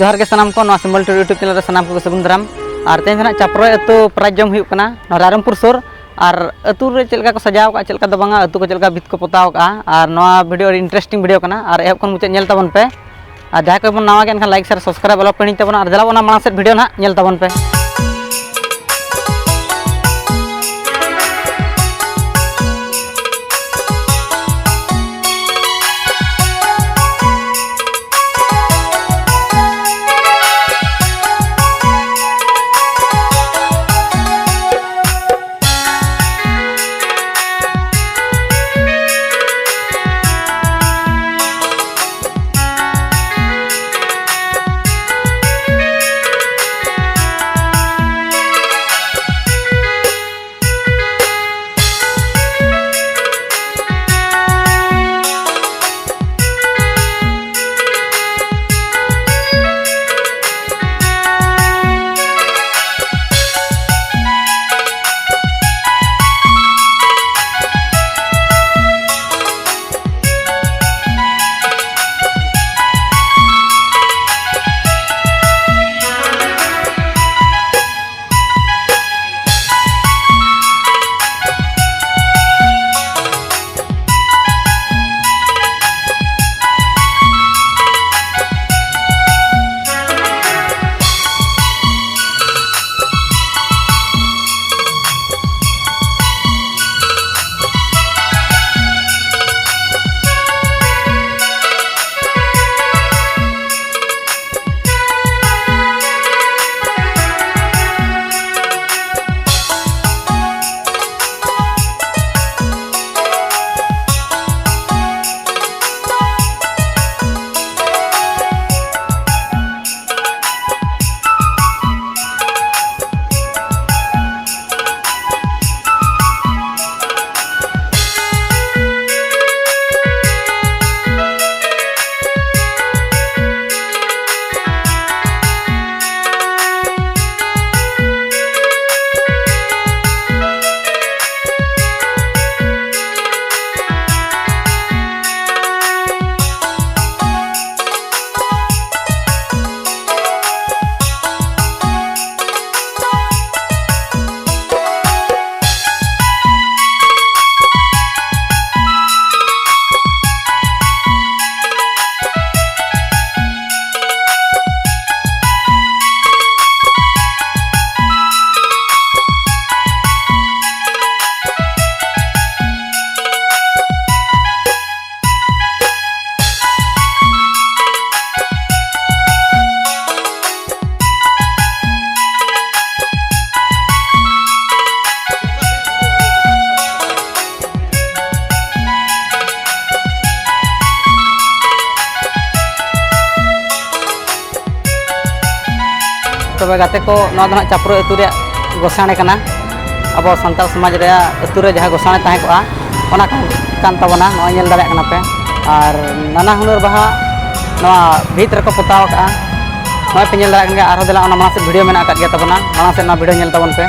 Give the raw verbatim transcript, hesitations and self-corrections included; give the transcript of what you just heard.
ᱡᱚᱦᱟᱨ ᱜᱮ ᱥᱟᱱᱟᱢ ᱠᱚ, ᱱᱚᱣᱟ ᱥᱤᱢᱵᱚᱞ ᱴᱩᱰᱩ YouTube ᱪᱮᱱᱮᱞ ᱨᱮ ᱥᱟᱱᱟᱢ ᱠᱚᱜᱮ ᱥᱟᱹᱜᱩᱱ ᱫᱟᱨᱟᱢ᱾ ᱟᱨ ᱛᱮᱦᱮᱧ ᱫᱚ ᱱᱟᱦᱟᱜ ᱪᱟᱯᱨᱚᱭ ᱟᱹᱛᱩ ᱯᱨᱟᱭᱤᱡᱽ ᱡᱚᱢ ᱦᱩᱭᱩᱜ ᱠᱟᱱᱟ, ᱱᱚᱣᱟ ᱨᱟᱭᱨᱚᱝᱯᱩᱨ ᱥᱩᱨ᱾ ᱟᱨ ᱟᱹᱛᱩ ᱨᱮ ᱪᱮᱫ ᱞᱮᱠᱟ ᱠᱚ ᱥᱟᱡᱟᱣ ᱠᱟᱜᱼᱟ, ᱪᱮᱫ ᱞᱮᱠᱟ ᱫᱚ ᱵᱟᱝᱟ, ᱟᱹᱛᱩ ᱠᱚ ᱪᱮᱫ ᱞᱮᱠᱟ ᱵᱷᱤᱛ ᱠᱚ ᱯᱚᱛᱟᱣ ᱠᱟᱜᱼᱟ, ᱟᱨ ᱱᱚᱣᱟ ᱵᱷᱤᱰᱤᱭᱳ ᱟᱹᱰᱤ ᱤᱱᱴᱟᱨᱮᱥᱴᱤᱝ ᱵᱷᱤᱰᱤᱭᱳ ᱠᱟᱱᱟ, ᱟᱨ ᱮᱦᱚᱵ ᱠᱷᱚᱱ ᱢᱩᱪᱟᱹᱫ ᱧᱮᱞ ᱛᱟᱵᱚᱱ ᱯᱮ᱾ ᱟᱨ ᱡᱟᱦᱟᱸᱭ ᱠᱚᱵᱚᱱ ᱱᱟᱣᱟ ᱜᱮᱭᱟ, ᱮᱱᱠᱷᱟᱱ ᱞᱟᱭᱤᱠ, ᱥᱮᱭᱟᱨ, ᱥᱟᱵᱥᱠᱨᱟᱭᱤᱵ ᱟᱞᱚ ᱯᱮ ᱦᱤᱲᱤᱧ ᱛᱟᱵᱚᱱᱟ, ᱟᱨ ᱫᱮᱞᱟ ᱵᱚᱱ ᱚᱱᱟ ᱢᱟᱲᱟᱝ ᱥᱮᱫ ᱵᱷᱤᱰᱤᱭᱳ ᱱᱟᱦᱟᱜ ᱧᱮᱞ ᱛᱟᱵᱚᱱ ᱯᱮ᱾ ᱜᱟᱛᱮ ᱠᱚ, ᱱᱚᱣᱟ ᱫᱚ ᱦᱟᱸᱜ ᱪᱟᱯᱨᱳ ᱟᱹᱛᱩ ᱨᱮᱭᱟᱜ ᱜᱚᱥᱟᱬᱮ ᱠᱟᱱᱟ᱾ ᱟᱵᱚ ᱥᱟᱱᱛᱟᱲ ᱥᱚᱢᱟᱡᱽ ᱨᱮᱭᱟᱜ ᱟᱹᱛᱩ ᱨᱮ ᱡᱟᱦᱟᱸ ᱜᱚᱥᱟᱬᱮ ᱛᱟᱦᱮᱸ ᱠᱚᱜᱼᱟ, ᱚᱱᱟ ᱠᱟᱱ, ᱠᱟᱱ ᱛᱟᱵᱚᱱᱟ᱾ ᱱᱚᱜᱼᱚᱭ ᱧᱮᱞ ᱫᱟᱲᱮᱭᱟᱜ ᱠᱟᱱᱟ ᱯᱮ᱾ ᱟᱨ ᱱᱟᱱᱟ ᱦᱩᱱᱟᱹᱨ ᱵᱟᱦᱟ ᱱᱚᱣᱟ ᱵᱷᱤᱛ ᱨᱮᱠᱚ ᱯᱚᱛᱟᱣ ᱟᱠᱟᱫᱼᱟ᱾ ᱱᱚᱜᱼᱚᱭ ᱯᱮ ᱧᱮᱞ ᱫᱟᱲᱮᱭᱟᱜ ᱠᱟᱱ ᱜᱮᱭᱟ᱾ ᱟᱨᱦᱚᱸ ᱫᱮᱞᱟ, ᱚᱱᱟ ᱢᱟᱲᱟᱝ ᱥᱮᱫ ᱵᱷᱤᱰᱤᱭᱳ ᱢᱮᱱᱟᱜ ᱟᱠᱟᱫ ᱜᱮᱭᱟ ᱛᱟᱵᱚᱱᱟ, ᱢᱟᱲᱟᱝ ᱥᱮᱫ ᱱᱚᱣᱟ ᱵᱷᱤᱰᱤᱭᱳ ᱧᱮᱞ ᱛᱟᱵᱚᱱ ᱯᱮ᱾